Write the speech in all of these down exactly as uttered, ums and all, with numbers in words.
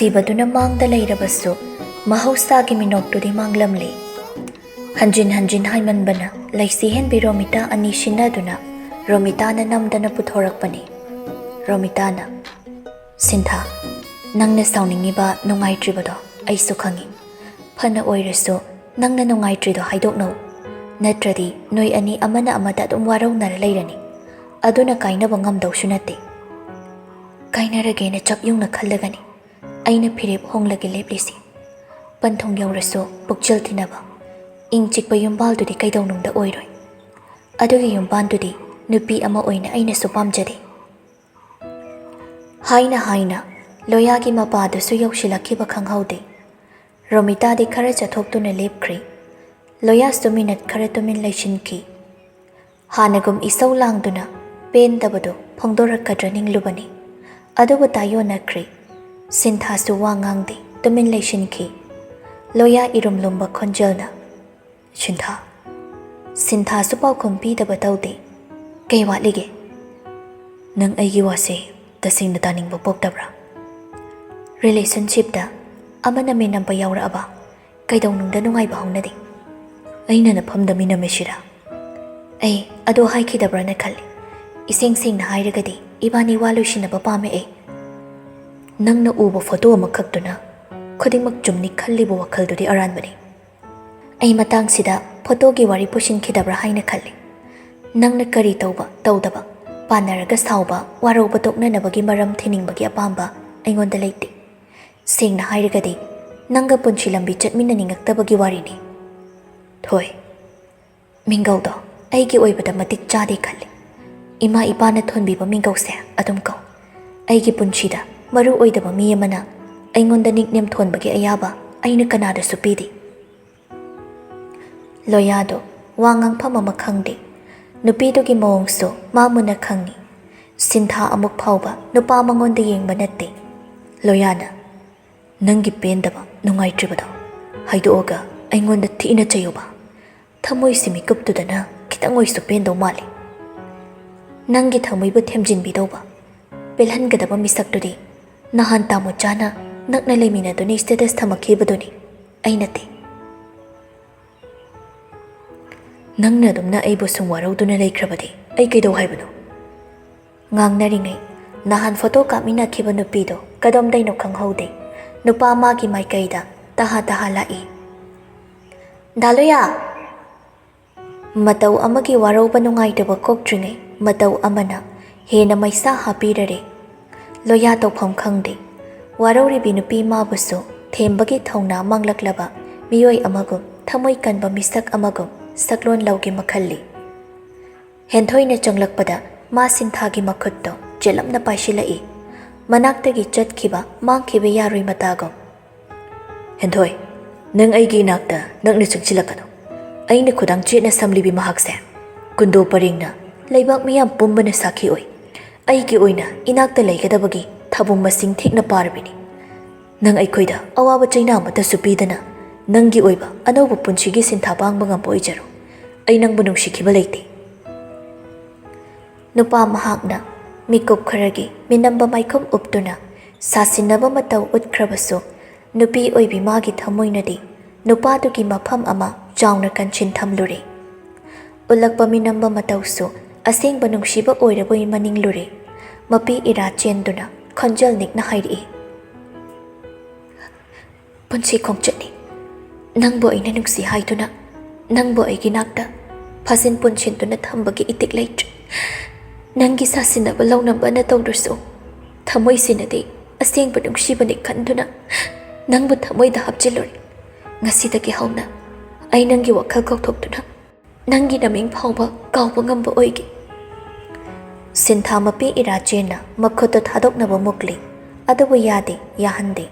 ꯏꯕꯗꯨꯅ ꯃꯥꯡꯗ ꯂꯩꯔꯕꯁꯨ ꯃꯍꯧꯁꯥꯒꯤ ꯃꯤꯅꯣꯛꯇꯨꯗꯤ ꯃꯥꯡꯂꯝꯂꯤ꯫ ꯍꯟꯖꯤꯟ ꯍꯟꯖꯤꯟ ꯍꯥꯏꯃꯟꯕꯅ ꯂꯩꯁꯤ ꯍꯦꯟꯕꯤ ꯔꯣꯃꯤꯇꯥ ꯑꯅꯤ ꯁꯤꯟꯅꯗꯨꯅ ꯔꯣꯃꯤꯇꯥꯅ ꯅꯝꯗꯅ ꯄꯨꯊꯣꯔꯛꯄꯅꯤ꯫ ꯔꯣꯃꯤꯇꯥꯅ, "ꯁꯤꯟꯊꯥ, ꯅꯪꯅ ꯁꯥꯎꯅꯤꯡꯉꯤꯕ, ꯅꯨꯡꯉꯥꯏꯇ꯭ꯔꯤꯕꯗꯣ ꯑꯩꯁꯨ ꯈꯪꯏ꯫ ꯐꯅ ꯑꯣꯏꯔꯁꯨ ꯅꯪꯅ ꯅꯨꯡꯉꯥꯏꯇ꯭ꯔꯤꯗꯣ ꯍꯥꯏꯗꯣꯛꯅꯧ, ꯅꯠꯇ꯭ꯔꯗꯤ ꯅꯣꯏ ꯑꯅꯤ ꯑꯃꯅ ꯑꯃꯗ ꯑꯗꯨꯝ ꯋꯥꯔꯧꯅꯔ ꯂꯩꯔꯅꯤ꯫ ꯑꯗꯨꯅ ꯀꯥꯏꯅꯕ ꯉꯝꯗꯧꯁꯨ ꯅꯠꯇꯦ꯫" ꯀꯥꯏꯅꯔꯒꯦꯅ ꯆꯞ ꯌꯨꯡꯅ ꯈꯜꯂꯒꯅꯤ ꯑꯩꯅ ꯐꯤꯔꯦꯞ ꯍꯣꯡꯂꯒꯦ ꯂꯦꯞꯂꯤꯁꯤ꯫ ꯄꯟꯊꯨꯡ ꯌꯧꯔꯁꯨ ꯄꯨꯛꯆꯦꯜ ꯇꯤꯟꯅꯕ, ꯏꯪ ꯆꯤꯛꯄ ꯌꯨꯝꯕꯥꯜꯗꯨꯗꯤ ꯀꯩꯗꯧꯅꯨꯡꯗ ꯑꯣꯏꯔꯣꯏ꯫ ꯑꯗꯨꯒꯤ ꯌꯨꯝꯕꯥꯜꯗꯨꯗꯤ ꯅꯨꯄꯤ ꯑꯃ ꯑꯣꯏꯅ ꯑꯩꯅꯁꯨ ꯄꯥꯝꯖꯗꯦ꯫ ꯍꯥꯏꯅ ꯍꯥꯏꯅ ꯂꯣꯌꯥꯒꯤ ꯃꯄꯥꯗꯨꯁꯨ ꯌꯧꯁꯤꯜꯂꯛꯈꯤꯕ ꯈꯪꯍꯧꯗꯦ꯫ ꯔꯣꯃꯤꯇꯥꯗꯤ ꯈꯔ ꯆꯠꯊꯣꯛꯇꯨꯅ ꯂꯦꯞꯈ꯭ꯔꯦ꯫ ꯂꯣꯌꯥꯁꯨ ꯃꯤꯅꯠ ꯈꯔ ꯇꯨꯃꯤꯟ ꯂꯩꯁꯤꯟꯈꯤ꯫ ꯍꯥꯟꯅꯒꯨꯝ ꯏꯁꯧ ꯂꯥꯡꯗꯨꯅ ꯄꯦꯟꯗꯕꯗꯨ ꯐꯣꯡꯗꯣꯔꯛꯀꯗ꯭ꯔꯥ ꯅꯤꯡꯂꯨꯕꯅꯤ꯫ ꯑꯗꯨꯕꯨ ꯇꯥꯏꯌꯣꯟꯅꯈ꯭ꯔꯦ꯫ ꯁꯤꯟꯊꯥꯁꯨ ꯋꯥ ꯉꯥꯡꯗꯦ, ꯇꯨꯃꯤꯟ ꯂꯩꯁꯤꯟꯈꯤ꯫ ꯂꯣꯌꯥ ꯏꯔꯨꯝ ꯂꯨꯝꯕ ꯈꯣꯟꯖꯦꯜꯅ, "ꯁꯤꯟꯊꯥ꯫" ꯁꯤꯟꯊꯥꯁꯨ ꯄꯥꯎꯈꯨꯝ ꯄꯤꯗꯕ ꯇꯧꯗꯦ꯫ "ꯀꯩ ꯋꯥꯠꯂꯤꯒꯦ?" "ꯅꯪ ꯑꯩꯒꯤ ꯋꯥꯁꯦ ꯇꯁꯦꯡꯅ ꯇꯥꯅꯤꯡꯕ ꯄꯣꯛꯇꯕ꯭ꯔꯥ? ꯔꯤꯂꯦꯁꯟꯁꯤꯞꯇ ꯑꯃꯅ ꯃꯤꯅꯝꯕ ꯌꯥꯎꯔꯛꯑꯕ ꯀꯩꯗꯧꯅꯨꯡꯗ ꯅꯨꯡꯉꯥꯏꯕ ꯍꯧꯅꯗꯦ꯫ ꯑꯩꯅ ꯅꯐꯝꯗ ꯃꯤꯅꯝꯃꯤꯁꯤꯔꯥ? ꯑꯩ ꯑꯗꯨ ꯍꯥꯏꯈꯤꯗꯕ꯭ꯔꯅ ꯈꯜꯂꯤ꯫ ꯏꯁꯦꯡ ꯁꯦꯡꯅ ꯍꯥꯏꯔꯒꯗꯤ ꯏꯕꯥꯅꯤ ꯋꯥ ꯂꯣꯏꯁꯤꯟꯅꯕ ꯄꯥꯝꯃꯦ ꯑꯩ꯫ ꯅꯪꯅ ꯎꯕ ꯐꯣꯇꯣ ꯑꯃꯈꯛꯇꯨꯅ ꯈꯨꯗꯤꯡꯃꯛ ꯆꯨꯝꯅꯤ ꯈꯜꯂꯤꯕ ꯋꯥꯈꯜꯗꯨꯗꯤ ꯑꯔꯥꯟꯕꯅꯤ꯫ ꯑꯩ ꯃꯇꯥꯡꯁꯤꯗ ꯐꯣꯇꯣꯒꯤ ꯋꯥꯔꯤ ꯄꯨꯁꯤꯟꯈꯤꯗꯕ꯭ꯔꯥ ꯍꯥꯏꯅ ꯈꯜꯂꯤ꯫ ꯅꯪꯅ ꯀꯔꯤ ꯇꯧꯕ, ꯇꯧꯗꯕ, ꯄꯥꯟꯅꯔꯒ ꯁꯥꯎꯕ, ꯋꯥꯔꯧꯕ ꯇꯣꯛꯅꯅꯕꯒꯤ ꯃꯔꯝ ꯊꯤꯅꯤꯡꯕꯒꯤ ꯑꯄꯥꯝꯕ ꯑꯩꯉꯣꯟꯗ ꯂꯩꯇꯦ꯫ ꯁꯦꯡꯅ ꯍꯥꯏꯔꯒꯗꯤ ꯅꯪꯒ ꯄꯨꯟꯁꯤ ꯂꯝꯕꯤ ꯆꯠꯃꯤꯟꯅꯅꯤꯡꯉꯛꯇꯕꯒꯤ ꯋꯥꯔꯤꯅꯤ꯫ ꯊꯣꯏ, ꯃꯤꯡꯒꯧꯗꯣ ꯑꯩꯒꯤ ꯑꯣꯏꯕꯗ ꯃꯇꯤꯛ ꯆꯥꯗꯦ ꯈꯜꯂꯤ꯫ ꯏꯃꯥ ꯏꯄꯥꯅ ꯊꯣꯟꯕꯤꯕ ꯃꯤꯡꯒꯧꯁꯦ ꯑꯗꯨꯝ ꯀꯧ꯫ ꯑꯩꯒꯤ ꯄꯨꯟꯁꯤꯗ ꯃꯔꯨ ꯑꯣꯏꯗꯕ ꯃꯤ ꯑꯃꯅ ꯑꯩꯉꯣꯟꯗ ꯅꯤꯛꯅꯦꯝ ꯊꯣꯟꯕꯒꯤ ꯑꯌꯥꯕ ꯑꯩꯅ ꯀꯅꯥꯗꯁꯨ ꯄꯤꯗꯦ꯫" ꯂꯣꯌꯥꯗꯣ ꯋꯥ ꯉꯥꯡꯐꯝ ꯑꯃ ꯈꯪꯗꯦ꯫ ꯅꯨꯄꯤꯗꯨꯒꯤ ꯃꯑꯣꯡꯁꯨ ꯃꯥ ꯃꯨꯟꯅ ꯈꯪꯉꯤ꯫ ꯁꯤꯟꯊꯥ ꯑꯃꯨꯛ ꯐꯥꯎꯕ ꯅꯨꯄꯥ ꯃꯉꯣꯟꯗ ꯌꯦꯡꯕ ꯅꯠꯇꯦ꯫ ꯂꯣꯌꯥꯅ, "ꯅꯪꯒꯤ ꯄꯦꯟꯗꯕ, ꯅꯨꯡꯉꯥꯏꯇ꯭ꯔꯤꯕꯗꯣ ꯍꯥꯏꯗꯣꯛꯑꯒ ꯑꯩꯉꯣꯟꯗ ꯊꯤꯅ ꯆꯩꯌꯨꯕ꯫ ꯊꯃꯣꯏꯁꯤ ꯃꯤꯀꯨꯞꯇꯨꯗꯅ ꯈꯤꯇꯪ ꯑꯣꯏꯁꯨ ꯄꯦꯟꯗꯧ ꯃꯥꯜꯂꯤ꯫ ꯅꯪꯒꯤ ꯊꯃꯣꯏꯕꯨ ꯊꯦꯝꯖꯤꯟꯕꯤꯗꯧꯕ, ꯄꯦꯜꯍꯟꯒꯗꯕ ꯃꯤꯁꯛꯇꯨꯗꯤ ꯅꯍꯥꯟ ꯇꯥꯃꯣꯆꯥꯅ ꯅꯛꯅ ꯂꯩꯃꯤꯟꯅꯗꯨꯅ status ꯊꯝꯃꯛꯈꯤꯕꯗꯨꯅꯤ, ꯑꯩ ꯅꯠꯇꯦ꯫ ꯅꯪꯅ ꯑꯗꯨꯝꯅ ꯑꯩꯕꯨ ꯁꯨꯝ ꯋꯥꯔꯧꯗꯨꯅ ꯂꯩꯈ꯭ꯔꯕꯗꯤ ꯑꯩ ꯀꯩꯗꯧ ꯍꯥꯏꯕꯅꯣ? ꯉꯥꯡꯅꯔꯤꯉꯩ ꯅꯍꯥꯟ photo ꯀꯥꯞꯃꯤꯟꯅꯈꯤꯕ ꯅꯨꯄꯤꯗꯣ ꯀꯗꯣꯝꯗꯩꯅꯣ ꯈꯪꯍꯧꯗꯦ, ꯅꯨꯄꯥ ꯃꯥꯒꯤ ꯃꯥꯏꯀꯩꯗ ꯇꯍꯥ ꯇꯍꯥ ꯂꯥꯛꯏ꯫ "ꯗꯥꯂꯣꯌꯥ!" ꯃꯇꯧ ꯑꯃꯒꯤ ꯋꯥꯔꯧꯕ ꯅꯨꯡꯉꯥꯏꯇꯕ ꯀꯣꯛꯇ꯭ꯔꯤꯉꯩ ꯃꯇꯧ ꯑꯃꯅ ꯍꯦꯟꯅ ꯃꯩꯁꯥ ꯍꯥꯞꯄꯤꯔꯔꯦ꯫ ꯂꯣꯌꯥ ꯇꯧꯐꯝ ꯈꯪꯗꯦ꯫ ꯋꯥꯔꯧꯔꯤꯕꯤ ꯅꯨꯄꯤ ꯃꯥꯕꯨꯁꯨ ꯊꯦꯝꯕꯒꯤ ꯊꯧꯅꯥ ꯃꯥꯡꯂꯛꯂꯕ ꯃꯤꯑꯣꯏ ꯑꯃꯒꯨꯝ, ꯊꯃꯣꯏ ꯀꯟꯕ ꯃꯤꯁꯛ ꯑꯃꯒꯨꯝ ꯁꯛꯂꯣꯟ ꯂꯧꯒꯦ ꯃꯈꯜꯂꯤ꯫ ꯍꯦꯟꯊꯣꯏꯅ ꯆꯪꯂꯛꯄꯗ ꯃꯥ ꯁꯤꯟꯊꯥꯒꯤ ꯃꯈꯨꯠꯇꯣ ꯆꯦꯠꯂꯞꯅ ꯄꯥꯏꯁꯤꯜꯂꯛꯏ꯫ ꯃꯅꯥꯛꯇꯒꯤ ꯆꯠꯈꯤꯕ ꯃꯥꯡꯈꯤꯕ ꯌꯥꯔꯣꯏ ꯃꯇꯥꯒꯨꯝ꯫ "ꯍꯦꯟꯊꯣꯏ, ꯅꯪ ꯑꯩꯒꯤ ꯏꯅꯥꯛꯇ ꯅꯛꯅ ꯆꯪꯁꯤꯜꯂꯛꯀꯅꯨ꯫ ꯑꯩꯅ ꯈꯨꯗꯥꯡ ꯆꯦꯠꯅ ꯁꯝꯂꯤꯕꯤ ꯃꯍꯥꯛꯁꯦ ꯀꯨꯟꯗꯣ ꯄꯔꯦꯡꯅ ꯂꯩꯕꯥꯛ ꯃꯤꯌꯥꯝ ꯄꯨꯝꯕꯅ ꯁꯥꯈꯤ ꯑꯣꯏ꯫ ꯑꯩꯒꯤ ꯑꯣꯏꯅ ꯏꯅꯥꯛꯇ ꯂꯩꯒꯗꯕꯒꯤ ꯊꯧꯕꯨꯡ ꯃꯁꯤꯡ ꯊꯦꯛꯅ ꯄꯥꯔꯕꯤꯅꯤ꯫ ꯅꯪ ꯑꯩꯈꯣꯏꯗ ꯑꯋꯥꯕ ꯆꯩꯅꯥ ꯑꯃꯠꯇꯁꯨ ꯄꯤꯗꯅ ꯅꯪꯒꯤ ꯑꯣꯏꯕ ꯑꯅꯧꯕ ꯄꯨꯟꯁꯤꯒꯤ ꯁꯤꯟꯊꯥ ꯄꯥꯡꯕ ꯉꯝꯕ ꯑꯣꯏꯖꯔꯣ꯫ ꯑꯩ ꯅꯪꯕꯨ ꯅꯨꯡꯁꯤꯈꯤꯕ ꯂꯩꯇꯦ꯫" ꯅꯨꯄꯥ ꯃꯍꯥꯛꯅ ꯃꯤꯀꯨꯞ ꯈꯔꯒꯤ ꯃꯤꯅꯝꯕ ꯃꯥꯏꯈꯨꯝ ꯎꯞꯇꯨꯅ ꯁꯥꯁꯤꯟꯅꯕ ꯃꯇꯧ ꯎꯠꯈ꯭ꯔꯕꯁꯨ, ꯅꯨꯄꯤ ꯑꯣꯏꯕꯤ ꯃꯥꯒꯤ ꯊꯃꯣꯏꯅꯗꯤ ꯅꯨꯄꯥꯗꯨꯒꯤ ꯃꯐꯝ ꯑꯃ ꯆꯥꯎꯅ ꯀꯟꯁꯤꯟ ꯊꯝꯂꯨꯔꯦ꯫ ꯎꯠꯂꯛꯄ ꯃꯤꯅꯝꯕ ꯃꯇꯧꯁꯨ ꯑꯁꯦꯡꯕ ꯅꯨꯡꯁꯤꯕ ꯑꯣꯏꯔꯕꯣꯏ ꯃꯅꯤꯡꯂꯨꯔꯦ꯫ ꯃꯄꯤ ꯏꯔꯥ ꯆꯦꯟꯗꯨꯅ ꯈꯣꯟꯖꯦꯜ ꯅꯤꯛꯅ ꯍꯥꯏꯔꯛꯏ, "ꯄꯨꯟꯁꯤ ꯈꯣꯡꯆꯠꯅꯤ꯫ ꯅꯪꯕꯨ ꯑꯩꯅ ꯅꯨꯡꯁꯤ ꯍꯥꯏꯗꯨꯅ ꯅꯪꯕꯨ ꯑꯩꯒꯤ ꯅꯥꯛꯇ ꯐꯥꯖꯤꯟ ꯄꯨꯟꯁꯤꯟꯗꯨꯅ ꯊꯝꯕꯒꯤ ꯏꯇꯤꯛ ꯂꯩꯇ꯭ꯔꯦ꯫ ꯅꯪꯒꯤ ꯁꯥꯁꯤꯟꯅꯕ ꯂꯧꯅꯕꯅ ꯇꯧꯗ꯭ꯔꯁꯨ, ꯊꯃꯣꯏꯁꯤꯅꯗꯤ ꯑꯁꯦꯡꯕ ꯅꯨꯡꯁꯤꯕꯅꯤ ꯈꯟꯗꯨꯅ ꯅꯪꯕꯨ ꯊꯃꯣꯏꯗ ꯍꯥꯞꯆꯤꯜꯂꯨꯔꯦ꯫ ꯉꯁꯤꯗꯒꯤ ꯍꯧꯅ ꯑꯩ ꯅꯪꯒꯤ ꯋꯥꯈꯜ ꯀꯥꯎꯊꯣꯛꯇꯨꯅ ꯅꯪꯒꯤ ꯅꯃꯤꯡ ꯐꯥꯎꯕ ꯀꯥꯎꯕ ꯉꯝꯕ ꯑꯣꯏꯒꯦ꯫" ꯁꯤꯟꯊꯥ ꯃꯄꯤ ꯏꯔꯥꯆꯦꯟꯅ ꯃꯈꯨꯠꯇꯨ ꯊꯥꯗꯣꯛꯅꯕ ꯃꯨꯛꯂꯤ, ꯑꯗꯨꯕꯨ ꯌꯥꯗꯦ, ꯌꯥꯍꯟꯗꯦ꯫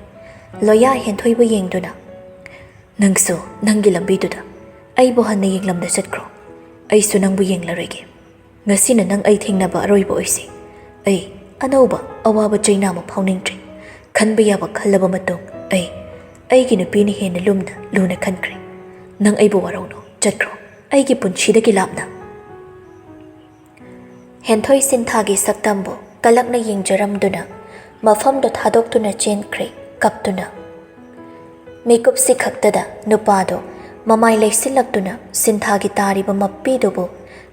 ꯂꯣꯌꯥ ꯍꯦꯟꯊꯣꯏꯕꯨ ꯌꯦꯡꯗꯨꯅ, "ꯅꯪꯁꯨ ꯅꯪꯒꯤ ꯂꯝꯕꯤꯗꯨꯗ ꯑꯩꯕꯨ ꯍꯟꯅ ꯌꯦꯡꯂꯝꯗ ꯆꯠꯈ꯭ꯔꯣ꯫ ꯑꯩꯁꯨ ꯅꯪꯕꯨ ꯌꯦꯡꯂꯔꯣꯏꯒꯦ꯫ ꯉꯁꯤꯅ ꯅꯪ ꯑꯩ ꯊꯦꯡꯅꯕ ꯑꯔꯣꯏꯕ ꯑꯣꯏꯁꯤ꯫ ꯑꯩ ꯑꯅꯧꯕ ꯑꯋꯥꯕ ꯆꯩꯅꯥ ꯑꯃ ꯐꯥꯎꯅꯤꯡꯗ꯭ꯔꯦ꯫ ꯈꯟꯕ ꯌꯥꯕ ꯈꯜꯂꯕ ꯃꯇꯨꯡ ꯑꯩ ꯑꯩꯒꯤ ꯅꯨꯄꯤꯅ ꯍꯦꯟꯅ ꯂꯨꯝꯅ ꯂꯨꯅ ꯈꯟꯈ꯭ꯔꯦ꯫ ꯅꯪ ꯑꯩꯕꯨ ꯋꯥꯔꯧꯅꯨ, ꯆꯠꯈ꯭ꯔꯣ, ꯑꯩꯒꯤ ꯄꯨꯟꯁꯤꯗꯒꯤ ꯂꯥꯞꯅ꯫" ꯍꯦꯟꯊꯣꯏ ꯁꯤꯟꯊꯥꯒꯤ ꯁꯛꯇꯝꯕꯨ ꯀꯂꯛꯅ ꯌꯦꯡꯖꯔꯝꯗꯨꯅ ꯃꯐꯝꯗꯨ ꯊꯥꯗꯣꯛꯇꯨꯅ ꯆꯦꯟꯈ꯭ꯔꯦ꯫ ꯀꯞꯇꯨꯅ꯫ ꯃꯤꯀꯨꯞꯁꯤ ꯈꯛꯇꯗ ꯅꯨꯄꯥꯗꯣ ꯃꯃꯥꯏ ꯂꯩꯁꯤꯜꯂꯛꯇꯨꯅ ꯁꯤꯟꯊꯥꯒꯤ ꯇꯥꯔꯤꯕ ꯃꯄꯤꯗꯨꯕꯨ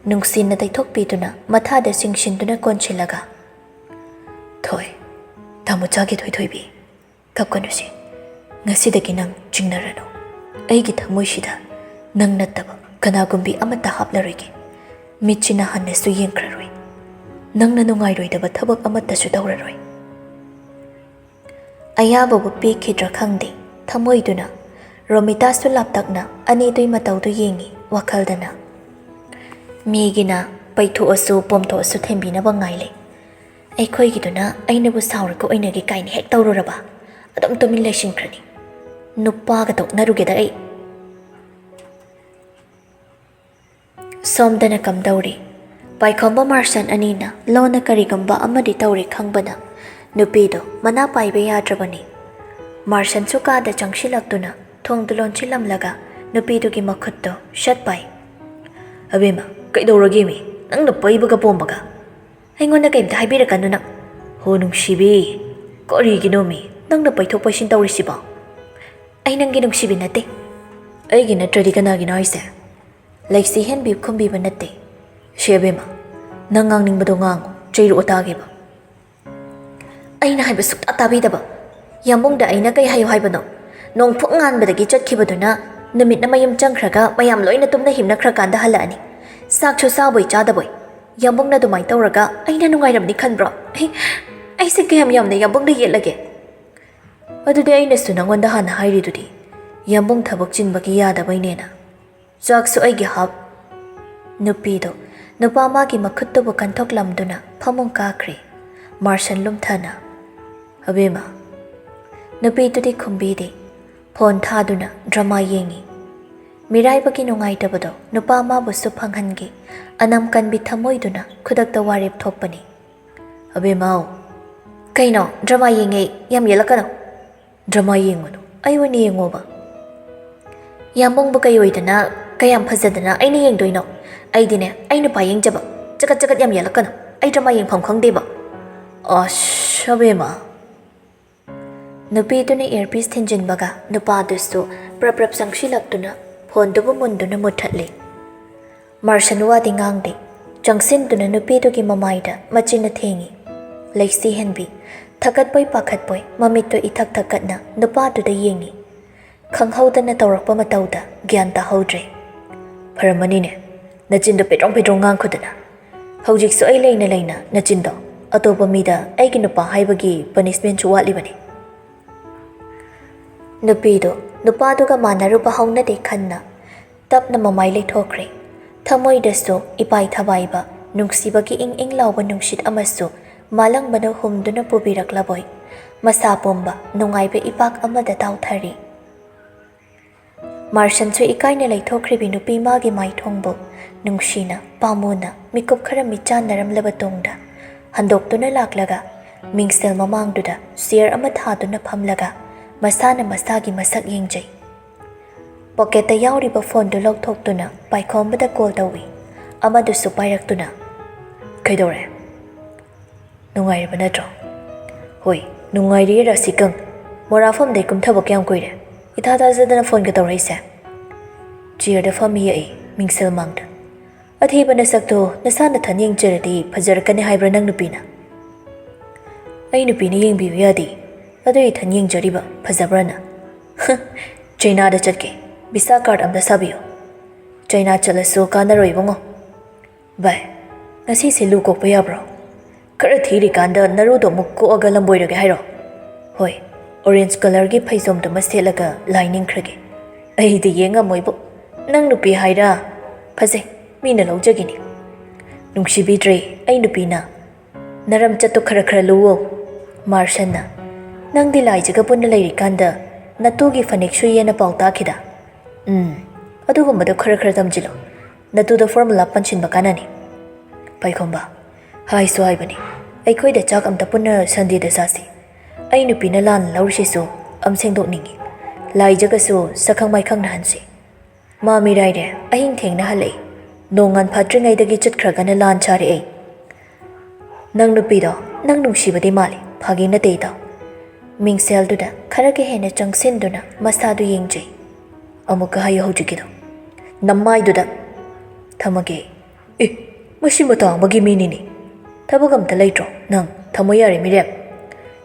ꯅꯨꯡꯁꯤꯅ ꯇꯩꯊꯣꯛꯄꯤꯗꯨꯅ ꯃꯊꯥꯗ ꯆꯤꯡꯁꯤꯟꯗꯨꯅ ꯀꯣꯟꯁꯤꯜꯂꯒ, "ꯊꯣꯏ, ꯇꯥꯃꯣꯆꯥꯒꯤ ꯊꯣꯏꯊꯣꯏꯕꯤ, ꯀꯞꯀꯅꯨꯁꯦ꯫ ꯉꯁꯤꯗꯒꯤ ꯅꯪ ꯆꯤꯡꯅꯔꯅꯨ꯫ ꯑꯩꯒꯤ ꯊꯃꯣꯏꯁꯤꯗ ꯅꯪ ꯅꯠꯇꯕ ꯀꯅꯥꯒꯨꯝꯕꯤ ꯑꯃꯠꯇ ꯍꯥꯞꯂꯔꯣꯏꯒꯦ꯫ ꯃꯤꯠꯁꯤꯅ ꯍꯟꯅꯁꯨ ꯌꯦꯡꯈ꯭ꯔꯔꯣꯏ꯫ ꯅꯪꯅ ꯅꯨꯡꯉꯥꯏꯔꯣꯏꯗꯕ ꯊꯕꯛ ꯑꯃꯠꯇꯁꯨ ꯇꯧꯔꯔꯣꯏ꯫" ꯑꯌꯥꯕꯕꯨ ꯄꯤꯈꯤꯗ꯭ꯔꯥ ꯈꯪꯗꯦ, ꯊꯃꯣꯏꯗꯨꯅ ꯔꯣꯃꯤꯇꯥꯁꯨ ꯂꯥꯞꯇꯛꯅ ꯑꯅꯤꯗꯨꯒꯤ ꯃꯇꯧꯗꯨ ꯌꯦꯡꯉꯤ ꯋꯥꯈꯜꯗꯅ꯫ ꯃꯤꯒꯤꯅ ꯄꯩꯊꯣꯛꯑꯁꯨ ꯄꯣꯝꯊꯣꯛꯑꯁꯨ ꯊꯦꯝꯕꯤꯅꯕ ꯉꯥꯏ ꯂꯩ꯫ ꯑꯩꯈꯣꯏꯒꯤꯗꯨꯅ ꯑꯩꯅꯕꯨ ꯁꯥꯎꯔꯒ ꯑꯣꯏꯅꯒꯦ ꯀꯥꯏꯅ ꯍꯦꯛ ꯇꯧꯔꯨꯔꯕ, ꯑꯗꯨꯝ ꯇꯨꯃꯤꯟ ꯂꯩꯁꯤꯟꯈ꯭ꯔꯅꯤ꯫ ꯅꯨꯄꯥꯒ ꯇꯣꯛꯅꯔꯨꯒꯦꯗ ꯑꯩ꯫ ꯁꯣꯝꯗꯅ ꯀꯝꯗꯧꯔꯤ? ꯄꯥꯏꯈꯣꯝꯕ ꯃꯥꯔꯁꯟ ꯑꯅꯤꯅ ꯂꯣꯟꯅ ꯀꯔꯤꯒꯨꯝꯕ ꯑꯃꯗꯤ ꯇꯧꯔꯦ ꯈꯪꯕꯅ ꯅꯨꯄꯤꯗꯣ ꯃꯅꯥ ꯄꯥꯏꯕ ꯌꯥꯗ꯭ꯔꯕꯅꯤ꯫ ꯃꯥꯔꯁꯟꯁꯨ ꯀꯥꯗ ꯆꯪꯁꯤꯜꯂꯛꯇꯨꯅ ꯊꯣꯡꯗꯨ ꯂꯣꯟꯁꯤꯜꯂꯝꯂꯒ ꯅꯨꯄꯤꯗꯨꯒꯤ ꯃꯈꯨꯠꯇꯣ ꯁꯠ ꯄꯥꯏ꯫ "ꯑꯕꯦꯝꯃ, ꯀꯩꯗꯧꯔꯒꯦꯃꯤ? ꯅꯪꯅ ꯄꯩꯕꯒ ꯄꯣꯝꯕꯒ?" "ꯑꯩꯉꯣꯟꯗ ꯀꯩꯝꯇ ꯍꯥꯏꯕꯤꯔꯛꯀꯅꯨ ꯅꯪ꯫" "ꯍꯣ ꯅꯨꯡꯁꯤꯕꯤ, ꯀꯔꯤꯒꯤꯅꯣꯃꯤ ꯅꯪꯅ ꯄꯩꯊꯣꯛ ꯄꯩꯁꯤꯟ ꯇꯧꯔꯤꯁꯤꯕꯣ?" "ꯑꯩ ꯅꯪꯒꯤ ꯅꯨꯡꯁꯤꯕꯤ ꯅꯠꯇꯦ꯫" "ꯑꯩꯒꯤ ꯅꯠꯇ꯭ꯔꯗꯤ ꯀꯅꯥꯒꯤꯅꯣ ꯍꯥꯏꯁꯦ?" ꯂꯩꯁꯤ ꯍꯦꯟꯕꯤ ꯈꯨꯝꯕꯤꯕ ꯅꯠꯇꯦ꯫ "ꯁꯦ ꯑꯕꯦꯝꯃ, ꯅꯪ ꯉꯥꯡꯅꯤꯡꯕꯗꯣ ꯉꯥꯡꯉꯨ, ꯆꯩꯔꯛꯑꯣ ꯇꯥꯒꯦꯕ꯫" "ꯑꯩꯅ ꯍꯥꯏꯕ ꯁꯨꯛꯇꯥ ꯇꯥꯕꯤꯗꯕ꯫ ꯌꯥꯝꯕꯨꯡꯗ ꯑꯩꯅ ꯀꯩ ꯍꯥꯏꯌꯨ ꯍꯥꯏꯕꯅꯣ? ꯅꯣꯡꯐꯨꯡ ꯉꯥꯟꯕꯗꯒꯤ ꯆꯠꯈꯤꯕꯗꯨꯅ ꯅꯨꯃꯤꯠꯅ ꯃꯌꯨꯝ ꯆꯪꯈ꯭ꯔꯒ ꯃꯌꯥꯝ ꯂꯣꯏꯅ ꯇꯨꯝꯅ ꯍꯤꯞꯅꯈ꯭ꯔꯀꯥꯟꯗ ꯍꯜꯂꯛꯑꯅꯤ꯫ ꯆꯥꯛꯁꯨ ꯆꯥꯕꯣꯏ ꯆꯥꯗꯕꯣꯏ꯫ ꯌꯥꯝꯕꯨꯡꯅ ꯑꯗꯨꯃꯥꯏꯅ ꯇꯧꯔꯒ ꯑꯩꯅ ꯅꯨꯡꯉꯥꯏꯔꯝꯅꯤ ꯈꯟꯕ꯭ꯔꯣ? ꯑꯩ, ꯑꯩꯁꯦ ꯀꯌꯥꯝ ꯌꯥꯝꯅ ꯌꯥꯝꯕꯨꯡꯗ ꯌꯦꯠꯂꯒꯦ?" "ꯑꯗꯨꯗꯤ ꯑꯩꯅꯁꯨ ꯅꯪꯉꯣꯟꯗ ꯍꯥꯟꯅ ꯍꯥꯏꯔꯤꯗꯨꯗꯤ, ꯌꯥꯝꯕꯨꯡ ꯊꯕꯛ ꯆꯤꯟꯕꯒꯤ ꯌꯥꯗꯕꯩꯅꯦꯅ꯫" "ꯆꯥꯛꯁꯨ ꯑꯩꯒꯤ ꯍꯥꯞ꯫" ꯅꯨꯄꯤꯗꯣ ꯅꯨꯄꯥ ꯃꯥꯒꯤ ꯃꯈꯨꯠꯇꯨꯕꯨ ꯀꯟꯊꯣꯛꯂꯝꯗꯨꯅ ꯐꯃꯨꯡ ꯀꯥꯈ꯭ꯔꯦ꯫ ꯃꯥꯔꯁꯟ ꯂꯨꯝꯊꯅ, "ꯑꯕꯦꯝꯃ꯫" ꯅꯨꯄꯤꯗꯨꯗꯤ ꯈꯨꯝꯕꯤꯗꯦ꯫ ꯐꯣꯟ ꯊꯥꯗꯨꯅ ꯗ꯭ꯔꯃꯥ ꯌꯦꯡꯉꯤ꯫ ꯃꯤꯔꯥꯏꯕꯒꯤ ꯅꯨꯡꯉꯥꯏꯇꯕꯗꯣ ꯅꯨꯄꯥ ꯃꯥꯕꯨꯁꯨ ꯐꯪꯍꯟꯒꯦ꯫ ꯑꯅꯝ ꯀꯟꯕꯤ ꯊꯃꯣꯏꯗꯨꯅ ꯈꯨꯗꯛꯇ ꯋꯥꯔꯦꯞ ꯊꯣꯛꯄꯅꯤ꯫ "ꯑꯕꯦꯝꯃꯧ꯫" "ꯀꯩꯅꯣ? ꯗ꯭ꯔꯃꯥ ꯌꯦꯡꯉꯦ, ꯌꯥꯝ ꯌꯦꯠꯂꯛꯀꯅꯣ꯫" "ꯗ꯭ꯔꯃꯥ ꯌꯦꯡꯉꯨꯅꯨ, ꯑꯩ ꯑꯣꯏꯅ ꯌꯦꯡꯉꯣꯕ꯫" "ꯌꯥꯝꯕꯨꯡꯕꯨ ꯀꯩ ꯑꯣꯏꯗꯅ, ꯀꯌꯥꯝ ꯐꯖꯗꯅ ꯑꯩꯅ ꯌꯦꯡꯗꯣꯏꯅꯣ? ꯑꯩꯗꯤꯅꯦ, ꯑꯩ ꯅꯨꯄꯥ ꯌꯦꯡꯖꯕ꯫ ꯆꯀꯠ ꯆꯀꯠ ꯌꯥꯝ ꯌꯦꯠꯂꯛꯀꯅꯨ, ꯑꯩ ꯗ꯭ꯔꯃꯥ ꯌꯦꯡꯐꯝ ꯈꯪꯗꯦꯕ꯫" "ꯑꯁ, ꯑꯕꯦꯝꯃ꯫" ꯅꯨꯄꯤꯗꯨꯅ ꯏꯌꯔꯄꯤꯁ ꯊꯤꯟꯖꯤꯟꯕꯒ ꯅꯨꯄꯥꯗꯨꯁꯨ ꯄ꯭ꯔꯞ ꯄ꯭ꯔꯞ ꯆꯪꯁꯤꯜꯂꯛꯇꯨꯅ ꯐꯣꯟꯗꯨꯕꯨ ꯃꯨꯟꯗꯨꯅ ꯃꯨꯠꯊꯠꯂꯤ꯫ ꯃꯥꯔꯁꯟ ꯋꯥꯗꯤ ꯉꯥꯡꯗꯦ꯫ ꯆꯪꯁꯤꯟꯗꯨꯅ ꯅꯨꯄꯤꯗꯨꯒꯤ ꯃꯃꯥꯏꯗ ꯃꯆꯤꯟꯅ ꯊꯦꯡꯉꯤ꯫ ꯂꯩꯁꯤ ꯍꯦꯟꯕꯤ, ꯊꯀꯠꯄꯣꯏ ꯄꯥꯈꯠꯄꯣꯏ ꯃꯃꯤꯠꯇꯨ ꯏꯊꯛ ꯊꯛꯀꯠꯅ ꯅꯨꯄꯥꯗꯨꯗ ꯌꯦꯡꯉꯤ꯫ ꯈꯪꯍꯧꯗꯅ ꯇꯧꯔꯛꯄ ꯃꯇꯧꯗ ꯒ꯭ꯌꯥꯟ ꯇꯥꯍꯧꯗ꯭ꯔꯦ꯫ "ꯐꯔꯝꯃꯅꯤꯅꯦ, ꯅꯆꯤꯟꯗꯣ ꯄꯦꯗ꯭ꯔꯣꯡ ꯄꯦꯗ꯭ꯔꯣꯡ ꯉꯥꯡꯈꯨꯗꯅ꯫ ꯍꯧꯖꯤꯛꯁꯨ ꯑꯩ ꯂꯩꯅ ꯂꯩꯅ ꯅꯆꯤꯟꯗꯣ ꯑꯇꯣꯞꯄ ꯃꯤꯗ ꯑꯩꯒꯤ ꯅꯨꯄꯥ ꯍꯥꯏꯕꯒꯤ ꯄꯅꯤꯁꯃꯦꯟꯁꯨ ꯋꯥꯠꯂꯤꯕꯅꯤ꯫" ꯅꯨꯄꯤꯗꯨ ꯅꯨꯄꯥꯗꯨꯒ ꯃꯥꯟꯅꯔꯨꯕ ꯍꯧꯅꯗꯦ ꯈꯟꯅ ꯇꯞꯅ ꯃꯃꯥꯏ ꯂꯩꯊꯣꯛꯈ꯭ꯔꯦ꯫ ꯊꯃꯣꯏꯗꯁꯨ ꯏꯄꯥꯏ ꯊꯕꯥꯏꯕ, ꯅꯨꯡꯁꯤꯕꯒꯤ ꯏꯪ ꯏꯪ ꯂꯥꯎꯕ ꯅꯨꯡꯁꯤꯠ ꯑꯃꯁꯨ ꯃꯥꯂꯪꯕꯅ ꯍꯨꯝꯗꯨꯅ ꯄꯨꯕꯤꯔꯛꯂꯕꯣꯏ, ꯃꯁꯥ ꯄꯨꯝꯕ ꯅꯨꯡꯉꯥꯏꯕ ꯏꯄꯥꯛ ꯑꯃꯗ ꯇꯥꯎꯊꯔꯤ꯫ ꯃꯥꯔꯁꯟꯁꯨ ꯏꯀꯥꯏꯅ ꯂꯩꯊꯣꯛꯈ꯭ꯔꯤꯕꯤ ꯅꯨꯄꯤ ꯃꯥꯒꯤ ꯃꯥꯏꯊꯣꯡꯕꯨ ꯅꯨꯡꯁꯤꯅ, ꯄꯥꯝꯃꯨꯅ ꯃꯤꯀꯨꯞ ꯈꯔ ꯃꯤꯠꯆꯥꯟꯅꯔꯝꯂꯕ ꯇꯨꯡꯗ ꯍꯟꯗꯣꯛꯇꯨꯅ ꯂꯥꯛꯂꯒ ꯃꯤꯡꯁꯦꯜ ꯃꯃꯥꯡꯗꯨꯗ ꯆꯤꯌꯔ ꯑꯃ ꯊꯥꯗꯨꯅ ꯐꯝꯂꯒ ꯃꯁꯥꯅ ꯃꯁꯥꯒꯤ ꯃꯁꯛ ꯌꯦꯡꯖꯩ꯫ ꯄꯣꯀꯦꯠꯇ ꯌꯥꯎꯔꯤꯕ ꯐꯣꯟꯗꯨ ꯂꯧꯊꯣꯛꯇꯨꯅ ꯄꯥꯏꯈꯣꯝꯕꯗ ꯀꯣꯜ ꯇꯧꯏ꯫ ꯑꯃꯗꯨꯁꯨ ꯄꯥꯏꯔꯛꯇꯨꯅ, "ꯀꯩꯗꯧꯔꯦ? ꯅꯨꯡꯉꯥꯏꯔꯤꯕ ꯅꯠꯇ꯭ꯔꯣ?" "ꯍꯣꯏ, ꯅꯨꯡꯉꯥꯏꯔꯤꯌꯦ ꯔꯥꯁꯤꯀꯪ꯫ ꯃꯣꯔꯥꯐꯝꯗꯩ ꯀꯨꯝꯊꯕ ꯀꯌꯥꯝ ꯀꯨꯏꯔꯦ? ꯏꯊꯥ ꯊꯥꯖꯗꯅ ꯐꯣꯟꯒ ꯇꯧꯔꯛꯏꯁꯦ?" "ꯆꯤꯌꯔꯗ ꯐꯝꯃꯤꯌꯦ ꯑꯩ, ꯃꯤꯡꯁꯦꯜ ꯃꯥꯡꯗ꯫" "ꯑꯊꯤꯕ ꯅꯁꯛꯇꯣ ꯅꯁꯥ ꯅꯊꯟ ꯌꯦꯡꯖꯔꯗꯤ ꯐꯖꯔꯛꯀꯅꯤ ꯍꯥꯏꯕ꯭ꯔꯥ ꯅꯪ ꯅꯨꯄꯤꯅ?" "ꯑꯩ ꯅꯨꯄꯤꯅ ꯌꯦꯡꯕꯤꯌꯨ ꯌꯥꯗꯦ, ꯑꯗꯨ ꯏꯊꯟ ꯌꯦꯡꯖꯔꯤꯕ ꯐꯖꯕ꯭ꯔꯥꯅ?" "ꯆꯩꯅꯥꯗ ꯆꯠꯀꯦ, ꯚꯤꯁꯥ ꯀꯥꯔꯗ ꯑꯝꯇ ꯁꯥꯕꯤꯌꯨ꯫" "ꯆꯩꯅꯥ ꯆꯠꯂꯁꯨ ꯀꯥꯟꯅꯔꯣꯏ ꯏꯕꯨꯡꯉꯣ꯫" "ꯚꯥꯏ, ꯉꯁꯤꯁꯦ ꯂꯨ ꯀꯣꯛꯄ ꯌꯥꯕ꯭ꯔꯣ? ꯈꯔ ꯊꯤꯔꯤꯀꯥꯟꯗ ꯅꯔꯨꯗꯣ ꯑꯃꯨꯛ ꯀꯣꯛꯑꯒ ꯂꯝꯕꯣꯏꯔꯒꯦ ꯍꯥꯏꯔꯣ? ꯍꯣꯏ, ꯑꯣꯔꯦꯟꯖ ꯀꯂꯔꯒꯤ ꯐꯩꯖꯣꯝꯗꯨꯃ ꯁꯦꯠꯂꯒ ꯂꯥꯏ ꯅꯤꯡꯈ꯭ꯔꯒꯦ꯫ ꯑꯩꯗꯤ ꯌꯦꯡ ꯉꯝꯃꯣꯏꯕꯨ, ꯅꯪ ꯅꯨꯄꯤ ꯍꯥꯏꯔ꯫ ꯐꯖꯩ, ꯃꯤꯅ ꯂꯧꯖꯈꯤꯅꯤ꯫ ꯅꯨꯡꯁꯤꯕꯤꯗ꯭ꯔꯦ ꯑꯩ ꯅꯨꯄꯤꯅ꯫ ꯅꯔꯝꯆꯠꯇꯣ ꯈꯔ ꯈꯔ ꯂꯨꯋꯣ꯫" ꯃꯥꯔꯁꯟꯅ, "ꯅꯪꯗꯤ ꯂꯥꯏꯖꯒ ꯄꯨꯟꯅ ꯂꯩꯔꯤꯀꯥꯟꯗ ꯅꯇꯨꯒꯤ ꯐꯅꯦꯛ ꯁꯨꯏꯌꯦꯅ ꯄꯥꯎ ꯇꯥꯈꯤꯗ꯫ ꯎꯝ, ꯑꯗꯨꯒꯨꯝꯕꯗꯣ ꯈꯔ ꯈꯔ ꯇꯝꯁꯤꯜꯂꯣ꯫ ꯅꯇꯨꯗ ꯐꯣꯔꯃꯨꯂꯥ ꯄꯟꯁꯤꯟꯕ ꯀꯥꯟꯅꯅꯤ꯫" ꯄꯥꯏꯈꯣꯝꯕ, ꯍꯥꯏꯁꯨ ꯍꯥꯏꯕꯅꯤ, ꯑꯩꯈꯣꯏꯗ ꯆꯥꯛ ꯑꯝꯇ ꯄꯨꯟꯅ ꯁꯟꯗꯦꯗ ꯆꯥꯁꯤ꯫ ꯑꯩ ꯅꯨꯄꯤꯅ ꯂꯥꯟꯅ ꯂꯧꯔꯤꯁꯤꯁꯨ ꯑꯝ ꯁꯦꯡꯗꯣꯛꯅꯤꯡꯉꯤ꯫ ꯂꯥꯏꯖꯒꯁꯨ ꯁꯛꯈꯪ ꯃꯥꯏꯈꯪ ꯅꯥꯍꯟꯁꯤ꯫ ꯃꯥ ꯃꯤꯔꯥꯏꯔꯦ, ꯑꯍꯤꯡ ꯊꯦꯡꯅ ꯍꯜꯂꯛꯏ꯫ ꯅꯣꯡꯉꯥꯟ ꯐꯥꯠꯇ꯭ꯔꯤꯉꯩꯗꯒꯤ ꯆꯠꯈ꯭ꯔꯒꯅ ꯂꯥꯟ ꯁꯥꯔꯦ ꯑꯩ꯫ ꯅꯪ ꯅꯨꯄꯤꯗꯣ ꯅꯪ ꯅꯨꯡꯁꯤꯕꯗꯤ ꯃꯥꯜꯂꯤ, ꯐꯥꯒꯤ ꯅꯠꯇꯦ ꯏꯇꯥꯎ꯫ ꯃꯤꯡꯁꯦꯜꯗꯨꯗ ꯈꯔꯒ ꯍꯦꯟꯅ ꯆꯪꯁꯤꯟꯗꯨꯅ ꯃꯁꯥꯗꯨ ꯌꯦꯡꯖꯩ꯫ "ꯑꯃꯨꯛꯀ ꯍꯥꯏꯌꯨ ꯍꯧꯖꯤꯛꯀꯤꯗꯣ꯫ ꯅꯃꯥꯏꯗꯨꯗ꯫ ꯊꯝꯃꯒꯦ꯫ ꯑꯦ, ꯃꯁꯤ ꯃꯇꯥꯡ ꯑꯃꯒꯤ ꯃꯤꯅꯤꯅꯦ꯫ ꯊꯕꯛ ꯑꯝꯇ ꯂꯩꯇ꯭ꯔꯣ? ꯅꯪ ꯊꯝꯃꯣ ꯌꯥꯔꯦ ꯃꯤꯔꯦꯞ꯫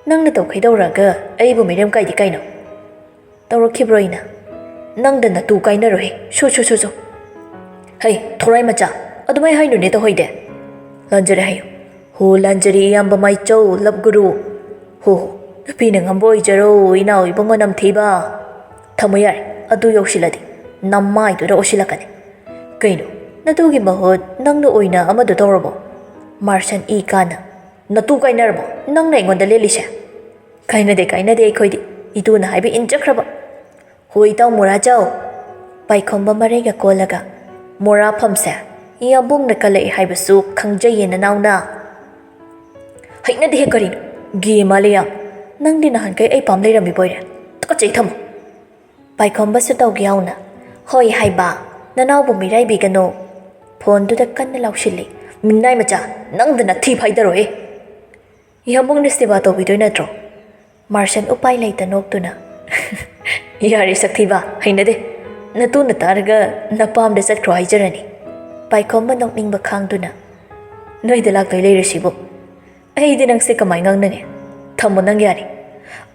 ꯅꯪꯅ ꯇꯧꯈꯩꯗꯧꯔꯒ ꯑꯩꯕꯨ ꯃꯤꯔꯦꯝ ꯀꯥꯏꯗꯤ ꯀꯩꯅꯣ? ꯇꯧꯔꯛꯈꯤꯕ꯭ꯔꯣ ꯑꯩꯅ? ꯅꯪꯗ ꯅꯇꯨ ꯀꯥꯏꯅꯔꯣꯏ꯫ ꯁꯨ, ꯁꯨ, ꯁꯨ, ꯁꯨ꯫ ꯍꯩ, ꯊꯣꯔꯥꯏ ꯃꯆꯥ, ꯑꯗꯨꯃꯥꯏ ꯍꯥꯏꯅꯨꯅꯦ ꯇꯧꯍꯩꯗꯦ꯫ ꯂꯥꯟꯖꯔꯦ ꯍꯥꯏꯌꯨ꯫ ꯍꯣ, ꯂꯥꯟꯖꯔꯦ ꯏꯌꯥꯝꯕ ꯃꯥꯏꯆꯧ, ꯂꯞ ꯒꯨꯔꯨ꯫ ꯍꯣ, ꯍꯣ, ꯅꯨꯄꯤꯅ ꯉꯝꯕ ꯑꯣꯏꯖꯔꯣ, ꯏꯅꯥꯎ ꯏꯕꯨꯡꯉꯣ ꯅꯝꯊꯤꯕ꯫ ꯊꯝꯃꯣ ꯌꯥꯔꯦ, ꯑꯗꯨ ꯌꯧꯁꯤꯜꯂꯗꯤ ꯅꯃꯥꯏꯗꯨꯗ ꯑꯣꯠꯁꯤꯜꯂꯛꯀꯅꯤ꯫ ꯀꯩꯅꯣ, ꯅꯇꯨꯒꯤ ꯃꯍꯨꯠ ꯅꯪꯅ ꯑꯣꯏꯅ ꯑꯃꯗꯣ ꯇꯧꯔꯕꯣ? ꯃꯥꯔꯁꯟ ꯏ ꯀꯥꯅ, ꯅꯇꯨ ꯀꯥꯏꯅꯔꯕꯣ ꯅꯪꯅ ꯑꯩꯉꯣꯟꯗ ꯂꯦꯜꯂꯤꯁꯦ? ꯀꯥꯏꯅꯗꯦ, ꯀꯥꯏꯅꯗꯦ ꯑꯩꯈꯣꯏꯗꯤ꯫ ꯏꯇꯨꯅ ꯍꯥꯏꯕ ꯏꯟꯖꯈ꯭ꯔꯕ꯫ ꯍꯣꯏ, ꯏꯇꯥꯎ ꯃꯣꯔꯥꯖꯥꯎ꯫ ꯄꯥꯏꯈꯣꯝꯕ ꯃꯔꯩꯒ ꯀꯣꯜꯂꯒ, ꯃꯣꯔꯥ ꯐꯝꯁꯦ ꯌꯥꯝꯕꯨꯡꯅ ꯀꯜꯂꯛꯑꯦ ꯍꯥꯏꯕꯁꯨ ꯈꯪꯖꯩꯌꯦ ꯅꯅꯥꯎꯅ꯫ ꯍꯩꯅꯗꯦꯍꯦ ꯀꯔꯤꯅꯣ? ꯒꯦ ꯃꯥꯜꯂꯦ ꯌꯥꯝ꯫ ꯅꯪꯗꯤ ꯅꯍꯥꯟꯈꯩ ꯑꯩ ꯄꯥꯝ ꯂꯩꯔꯝꯃꯤꯕꯣꯏꯔꯦ꯫ ꯇꯨꯀꯠꯆꯩ, ꯊꯝꯃꯣ꯫ ꯄꯥꯏꯈꯣꯝꯕꯁꯨ ꯇꯧꯒꯦ ꯌꯥꯎꯅ, ꯍꯣꯏ ꯍꯥꯏꯕ, ꯅꯅꯥꯎꯕꯨ ꯃꯤꯔꯥꯏꯕꯤꯒꯅꯨ꯫ ꯐꯣꯟꯗꯨꯗ ꯀꯟꯅ ꯂꯥꯎꯁꯤꯜꯂꯤ꯫ ꯃꯤꯅꯥꯏ ꯃꯆꯥ, ꯅꯪꯗ ꯅꯊꯤ ꯐꯥꯏꯗꯔꯣꯏ꯫ ꯌꯥꯝꯕꯨꯡꯅ ꯁꯦꯕꯥ ꯇꯧꯕꯤꯗꯣꯏ ꯅꯠꯇ꯭ꯔꯣ? ꯃꯥꯔꯁꯟ ꯎꯄꯥꯏ ꯂꯩꯇ ꯅꯣꯛꯇꯨꯅ, ꯌꯥꯔꯦ ꯁꯛꯊꯤꯕ, ꯍꯩꯅꯗꯦ꯫ ꯅꯇꯨꯅ ꯇꯥꯔꯒ ꯅꯄꯥꯝꯗ ꯆꯠꯈ꯭ꯔꯣ ꯍꯥꯏꯖꯔꯅꯤ꯫ ꯄꯥꯏꯈꯣꯝꯕ ꯅꯣꯛꯅꯤꯡꯕ ꯈꯥꯡꯗꯨꯅ, ꯅꯣꯏꯗ ꯂꯥꯛꯇꯣꯏ ꯂꯩꯔꯤꯁꯤꯕꯨ? ꯑꯩꯗꯤ ꯅꯪꯁꯦ ꯀꯃꯥꯏ ꯉꯥꯡꯅꯅꯤ? ꯊꯝꯃꯣ ꯅꯪ ꯌꯥꯔꯦ꯫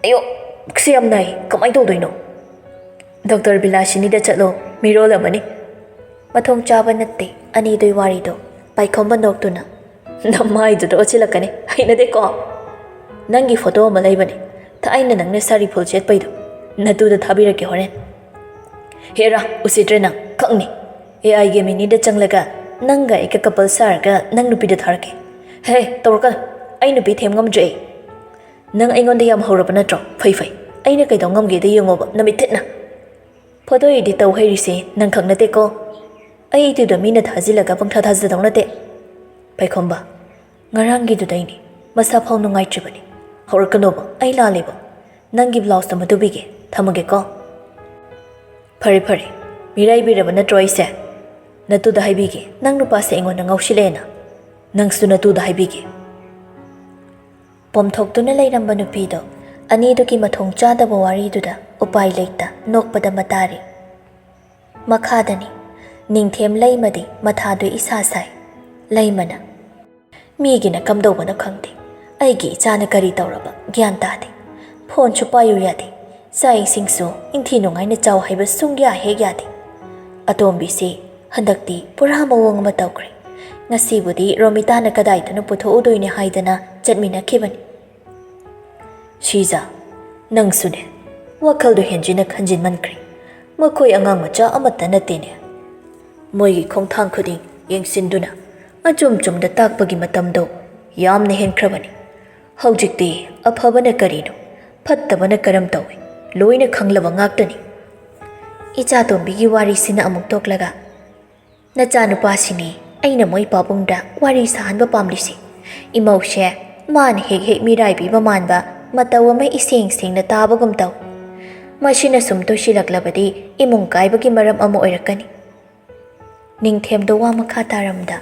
ꯑꯌꯣ, ꯄꯨꯛꯁꯦ ꯌꯥꯝ ꯅꯥꯏ, ꯀꯃꯥꯏ ꯇꯧꯗꯣꯏꯅꯣ? ꯗꯣꯛꯇꯔ ꯕꯤꯂꯥꯁꯤꯅꯤꯗ ꯆꯠꯂꯣ, ꯃꯤꯔꯣꯜ ꯑꯃꯅꯤ꯫ ꯃꯊꯣꯡ ꯆꯥꯕ ꯅꯠꯇꯦ ꯑꯅꯤꯗꯨꯏ ꯋꯥꯔꯤꯗꯣ꯫ ꯄꯥꯏꯈꯣꯝꯕ ꯅꯣꯛꯇꯨꯅ, ꯅꯃꯥꯏꯗꯨꯗ ꯑꯣꯠꯁꯤꯜꯂꯛꯀꯅꯤ, ꯍꯩꯅꯗꯦꯀꯣ꯫ ꯅꯪꯒꯤ ꯐꯣꯇꯣ ꯑꯃ ꯂꯩꯕꯅꯦ, ꯊꯥꯏꯅ ꯅꯪꯅ ꯁꯥꯔꯤ ꯐꯨꯜ ꯁꯦꯠꯄꯩꯗꯣ, ꯅꯇꯨꯗ ꯊꯥꯕꯤꯔꯛꯀꯦ ꯍꯣꯔꯦꯟ꯫ ꯍꯦꯔꯥ, ꯎꯁꯤꯠꯇ꯭ꯔꯦ ꯅꯪ, ꯈꯛꯅꯤ꯫ ꯑꯦ ꯑꯥꯏꯒꯤ ꯃꯤꯅꯤꯗ ꯆꯪꯂꯒ ꯅꯪꯒ ꯑꯩꯒ ꯀꯄꯜ ꯁꯥꯔꯒ ꯅꯪ ꯅꯨꯄꯤꯗ ꯊꯥꯔꯛꯀꯦ꯫ ꯍꯦ, ꯇꯧꯔꯛꯀꯅꯨ, ꯑꯩ ꯅꯨꯄꯤ ꯊꯦꯝ ꯉꯝꯗ꯭ꯔꯦ ꯑꯩ꯫ ꯅꯪ ꯑꯩꯉꯣꯟꯗ ꯌꯥꯝ ꯍꯧꯔꯕ ꯅꯠꯇ꯭ꯔꯣ? ꯐꯩ, ꯐꯩ, ꯑꯩꯅ ꯀꯩꯗꯧ ꯉꯝꯒꯦꯗ ꯌꯦꯡꯉꯣꯕ ꯅꯃꯤꯠ ꯊꯤꯠꯅ꯫ ꯐꯣꯇꯣ ꯏꯗꯤꯠ ꯇꯧ ꯍꯩꯔꯤꯁꯦ ꯅꯪ ꯈꯛ ꯅꯠꯇꯦꯀꯣ꯫ ꯑꯩ ꯏꯗꯤꯠꯇꯣ ꯃꯤꯅ ꯊꯥꯖꯤꯜꯂꯒ ꯄꯪꯊꯥ ꯊꯥꯖꯗꯧ ꯅꯠꯇꯦ꯫ ꯄꯥꯏꯈꯣꯝꯕ, ꯉꯔꯥꯡꯒꯤꯗꯨꯗꯩꯅꯤ꯫ ꯃꯁꯥ ꯐꯥꯎ ꯅꯨꯡꯉꯥꯏꯇ꯭ꯔꯤꯕꯅꯤ꯫ ꯍꯧꯔꯛꯀꯅꯣꯕ, ꯑꯩ ꯂꯥꯜꯂꯦꯕ꯫ ꯅꯪꯒꯤ ꯕ꯭ꯂꯥꯎꯁꯇꯣ ꯃꯗꯨ ꯄꯤꯒꯦ, ꯊꯝꯃꯒꯦꯀꯣ꯫ ꯐꯔꯦ, ꯐꯔꯦ, ꯃꯤꯔꯥꯏꯕꯤꯔꯕ ꯅꯠꯇ꯭ꯔꯣ ꯑꯩꯁꯦ? ꯅꯇꯨꯗ ꯍꯥꯏꯕꯤꯒꯦ, ꯅꯪ ꯅꯨꯄꯥꯁꯦ ꯑꯩꯉꯣꯟꯗ ꯉꯥꯎꯁꯤꯜꯂꯛꯑꯦꯅ꯫ ꯅꯪꯁꯨ ꯅꯇꯨꯗ ꯍꯥꯏꯕꯤꯒꯦ꯫ ꯄꯣꯝꯊꯣꯛꯇꯨꯅ ꯂꯩꯔꯝꯕ ꯅꯨꯄꯤꯗꯣ ꯑꯅꯤꯗꯨꯒꯤ ꯃꯊꯣꯡ ꯆꯥꯗꯕ ꯋꯥꯔꯤꯗꯨꯗ ꯎꯄꯥꯏ ꯂꯩꯇ ꯅꯣꯛꯄꯗ ꯃꯇꯥꯔꯤ꯫ ꯃꯈꯥꯗꯅꯤ꯫ ꯅꯤꯡꯊꯦꯝ ꯂꯩꯃꯗꯤ ꯃꯊꯥꯗꯨ ꯏꯁꯥ ꯁꯥꯏ꯫ ꯂꯩꯃꯅ, "ꯃꯤꯒꯤꯅ ꯀꯝꯗꯧꯕꯅꯣ ꯈꯪꯗꯦ, ꯑꯩꯒꯤ ꯏꯆꯥꯅ ꯀꯔꯤ ꯇꯧꯔꯕ ꯒ꯭ꯌꯥꯟ ꯇꯥꯗꯦ꯫ ꯐꯣꯟꯁꯨ ꯄꯥꯏꯌꯨ ꯌꯥꯗꯦ, ꯆꯥꯛ ꯏꯁꯤꯡꯁꯨ ꯏꯪꯊꯤ ꯅꯨꯡꯉꯥꯏꯅ ꯆꯥꯎ ꯍꯥꯏꯕ ꯁꯨꯡꯌꯥ ꯍꯦꯛ ꯌꯥꯗꯦ꯫ ꯑꯇꯣꯝꯕꯤꯁꯤ ꯍꯟꯗꯛꯇꯤ ꯄꯨꯔꯥ ꯃꯑꯣꯡ ꯑꯃ ꯇꯧꯈ꯭ꯔꯦ꯫ ꯉꯁꯤꯕꯨꯗꯤ ꯔꯣꯃꯤꯇꯥꯅ ꯀꯗꯥꯏꯗꯅꯣ ꯄꯨꯊꯣꯛꯎꯗꯣꯏꯅꯦ ꯍꯥꯏꯗꯅ ꯆꯠꯃꯤꯟꯅꯈꯤꯕꯅꯤ꯫" "ꯁꯤꯖꯥ, ꯅꯪꯁꯨꯅꯦ, ꯋꯥꯈꯜꯗꯣ ꯍꯦꯟꯖꯤꯟꯅ ꯈꯟꯖꯤꯟꯃꯟꯈ꯭ꯔꯦ꯫ ꯃꯈꯣꯏ ꯑꯉꯥꯡ ꯃꯆꯥ ꯑꯃꯠꯇ ꯅꯠꯇꯦꯅꯦ꯫ ꯃꯣꯏꯒꯤ ꯈꯣꯡꯊꯥꯡ ꯈꯨꯗꯤꯡ ꯌꯦꯡꯁꯤꯟꯗꯨꯅ, ꯑꯆꯨꯝ ꯆꯨꯝꯗ ꯇꯥꯛꯄꯒꯤ ꯃꯇꯝꯗꯣ ꯌꯥꯝꯅ ꯍꯦꯟꯈ꯭ꯔꯕꯅꯤ꯫ ꯍꯧꯖꯤꯛꯇꯤ ꯑꯐꯕꯅ ꯀꯔꯤꯅꯣ, ꯐꯠꯇꯕꯅ ꯀꯔꯝ ꯇꯧꯏ, ꯂꯣꯏꯅ ꯈꯪꯂꯕ ꯉꯥꯛꯇꯅꯤ꯫" ꯏꯆꯥꯇꯣꯝꯕꯤꯒꯤ ꯋꯥꯔꯤꯁꯤꯅ ꯑꯃꯨꯛ ꯇꯣꯛꯂꯒ, "ꯅꯆꯥꯅꯨꯄꯥꯁꯤꯅꯤ ꯑꯩꯅ ꯃꯣꯏ ꯄꯥꯕꯨꯡꯗ ꯋꯥꯔꯤ ꯁꯥꯍꯟꯕ ꯄꯥꯝꯂꯤꯁꯤ꯫ ꯏꯃꯧꯁꯦ ꯃꯥꯅ ꯍꯦꯛ ꯍꯦꯛ ꯃꯤꯔꯥꯏꯕꯤꯕ ꯃꯥꯟꯕ ꯃꯇꯧ ꯑꯃ ꯏꯁꯦꯡ ꯁꯦꯡꯅ ꯇꯥꯕꯒꯨꯝ ꯇꯧ꯫ ꯃꯁꯤꯅ ꯁꯨꯝ ꯇꯣꯏꯁꯤꯜꯂꯛꯂꯕꯗꯤ ꯏꯃꯨꯡ ꯀꯥꯏꯕꯒꯤ ꯃꯔꯝ ꯑꯃ ꯑꯣꯏꯔꯛꯀꯅꯤ꯫" ꯅꯤꯡꯊꯦꯝꯗꯣ ꯋꯥ ꯃꯈꯥ ꯇꯥꯔꯝꯗ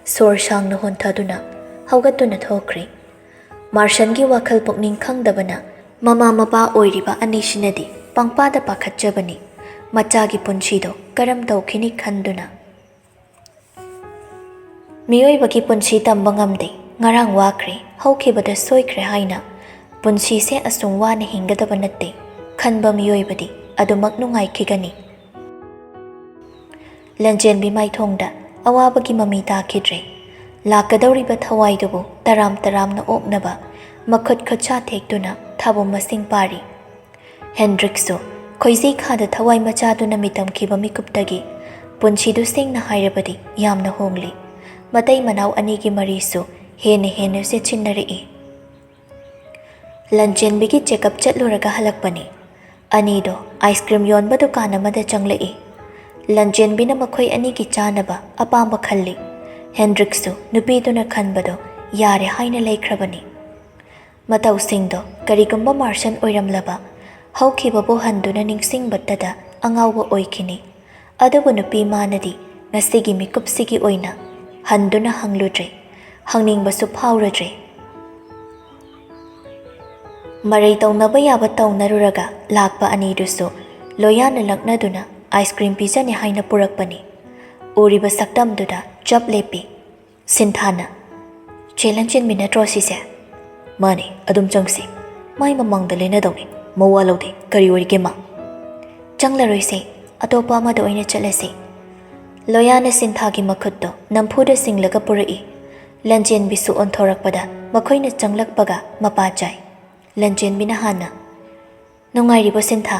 ꯁꯣꯔ ꯁꯥꯡꯅ ꯍꯣꯟꯊꯗꯨꯅ ꯍꯧꯒꯠꯇꯨꯅ ꯊꯣꯛꯈ꯭ꯔꯦ꯫ ꯃꯥꯔꯁꯟꯒꯤ ꯋꯥꯈꯜ ꯄꯨꯛꯅꯤꯡ ꯈꯪꯗꯕꯅ ꯃꯃꯥ ꯃꯄꯥ ꯑꯣꯏꯔꯤꯕ ꯑꯅꯤꯁꯤꯅꯗꯤ ꯄꯪꯄꯥꯗ ꯄꯥꯈꯠꯆꯕꯅꯤ꯫ ꯃꯆꯥꯒꯤ ꯄꯨꯟꯁꯤꯗꯣ ꯀꯔꯝ ꯇꯧꯈꯤꯅꯤ ꯈꯟꯗꯨꯅ꯫ ꯃꯤꯑꯣꯏꯕꯒꯤ ꯄꯨꯟꯁꯤ ꯇꯝꯕ ꯉꯝꯗꯦ, ꯉꯔꯥꯡ ꯋꯥꯈ꯭ꯔꯦ, ꯍꯧꯈꯤꯕꯗ ꯁꯣꯏꯈ꯭ꯔꯦ ꯍꯥꯏꯅ ꯄꯨꯟꯁꯤꯁꯦ ꯑꯁꯨꯝ ꯋꯥꯅ ꯍꯤꯡꯒꯗꯕ ꯅꯠꯇꯦ ꯈꯟꯕ ꯃꯤꯑꯣꯏꯕꯗꯤ ꯑꯗꯨꯃꯛ ꯅꯨꯡꯉꯥꯏꯈꯤꯒꯅꯤ꯫ ꯂꯟꯆꯦꯟꯕꯤ ꯃꯥꯏꯊꯣꯡꯗ ꯑꯋꯥꯕꯒꯤ ꯃꯃꯤ ꯇꯥꯈꯤꯗ꯭ꯔꯦ꯫ ꯂꯥꯛꯀꯗꯧꯔꯤꯕ ꯊꯋꯥꯏꯗꯨꯕꯨ ꯇꯔꯥꯝ ꯇꯔꯥꯝꯅ ꯑꯣꯛꯅꯕ ꯃꯈꯨꯠ ꯈꯨꯠꯁꯥ ꯊꯦꯛꯇꯨꯅ ꯊꯥꯕꯨꯝ ꯃꯁꯤꯡ ꯄꯥꯔꯤ꯫ ꯍꯦꯟꯗ꯭ꯔꯤꯛꯁꯨ ꯈꯣꯏꯖꯤ ꯈꯥꯗ ꯊꯋꯥꯏ ꯃꯆꯥꯗꯨꯅ ꯃꯤꯇꯝꯈꯤꯕ ꯃꯤꯀꯨꯞꯇꯒꯤ ꯄꯨꯟꯁꯤꯗꯨ ꯁꯦꯡꯅ ꯍꯥꯏꯔꯕꯗꯤ ꯌꯥꯝꯅ ꯍꯣꯡꯂꯤ꯫ ꯃꯇꯩ ꯃꯅꯥꯎ ꯑꯅꯤꯒꯤ ꯃꯔꯤꯁꯨ ꯍꯦꯟꯅ ꯍꯦꯟꯅ ꯆꯦꯠꯁꯤꯟꯅꯔꯛꯏ꯫ ꯂꯟꯆꯦꯟꯕꯤꯒꯤ ꯆꯦꯛꯑꯞ ꯆꯠꯂꯨꯔꯒ ꯍꯜꯂꯛꯄꯅꯤ꯫ ꯑꯅꯤꯗꯣ ꯑꯥꯏꯁ ꯀ꯭ꯔꯤꯝ ꯌꯣꯟꯕ ꯗꯨꯀꯥꯟ ꯑꯃꯗ ꯆꯪꯂꯛꯏ꯫ ꯂꯟꯆꯦꯟꯕꯤꯅ ꯃꯈꯣꯏ ꯑꯅꯤꯒꯤ ꯆꯥꯅꯕ ꯑꯄꯥꯝꯕ ꯈꯜꯂꯤ꯫ ꯍꯦꯟꯗ꯭ꯔꯤꯛꯁꯨ ꯅꯨꯄꯤꯗꯨꯅ ꯈꯟꯕꯗꯣ ꯌꯥꯔꯦ ꯍꯥꯏꯅ ꯂꯩꯈ꯭ꯔꯕꯅꯤ꯫ ꯃꯇꯧꯁꯤꯡꯗꯣ ꯀꯔꯤꯒꯨꯝꯕ ꯃꯥꯔꯁꯟ ꯑꯣꯏꯔꯝꯂꯕ ꯍꯧꯈꯤꯕꯕꯨ ꯍꯟꯗꯨꯅ ꯅꯤꯡꯁꯤꯡꯕꯇꯗ ꯑꯉꯥꯎꯕ ꯑꯣꯏꯈꯤꯅꯤ꯫ ꯑꯗꯨꯕꯨ ꯅꯨꯄꯤ ꯃꯥꯅꯗꯤ ꯉꯁꯤꯒꯤ ꯃꯤꯀꯨꯞꯁꯤꯒꯤ ꯑꯣꯏꯅ ꯍꯟꯗꯨꯅ ꯍꯪꯂꯨꯗ꯭ꯔꯦ, ꯍꯪꯅꯤꯡꯕꯁꯨ ꯐꯥꯎꯔꯗ꯭ꯔꯦ꯫ ꯃꯔꯩ ꯇꯧꯅꯕ ꯌꯥꯕ ꯇꯧꯅꯔꯨꯔꯒ ꯂꯥꯛꯄ ꯑꯅꯤꯗꯨꯁꯨ ꯂꯣꯌꯥꯅ ꯂꯛꯅꯗꯨꯅ ꯑꯥꯏꯁ ꯀ꯭ꯔꯤꯝ ꯄꯤꯖꯅꯤ ꯍꯥꯏꯅ ꯄꯨꯔꯛꯄꯅꯤ꯫ ꯎꯔꯤꯕ ꯁꯛꯇꯝꯗꯨꯗ ꯆꯞ ꯂꯦꯞꯄꯤ꯫ ꯁꯤꯟꯊꯥꯅ, "ꯆꯦ ꯂꯟꯆꯦꯟꯕꯤ ꯅꯠꯇ꯭ꯔꯣ ꯁꯤꯁꯦ?" "ꯃꯥꯅꯦ, ꯑꯗꯨꯝ ꯆꯪꯁꯤ꯫ ꯃꯥꯏ ꯃꯃꯥꯡꯗ ꯂꯦꯟꯅꯗꯧꯅꯤ, ꯃꯋꯥ ꯂꯧꯗꯦ, ꯀꯔꯤ ꯑꯣꯏꯔꯤꯒꯦ ꯃꯥ?" "ꯆꯪꯂꯔꯣꯏꯁꯦ, ꯑꯇꯣꯞꯄ ꯑꯃꯗ ꯑꯣꯏꯅ ꯆꯠꯂꯁꯤ꯫" ꯂꯣꯌꯥꯅ ꯁꯤꯟꯊꯥꯒꯤ ꯃꯈꯨꯠꯇꯣ ꯅꯝꯐꯨꯗ ꯁꯤꯡꯂꯒ ꯄꯨꯔꯛꯏ꯫ ꯂꯟꯆꯦꯟꯕꯤꯁꯨ ꯑꯣꯟꯊꯣꯔꯛꯄꯗ ꯃꯈꯣꯏꯅ ꯆꯪꯂꯛꯄꯒ ꯃꯄꯥ ꯆꯥꯏ꯫ ꯂꯟꯆꯦꯟꯕꯤꯅ ꯍꯥꯟꯅ, "ꯅꯨꯡꯉꯥꯏꯔꯤꯕꯣ ꯁꯤꯟꯊꯥ?"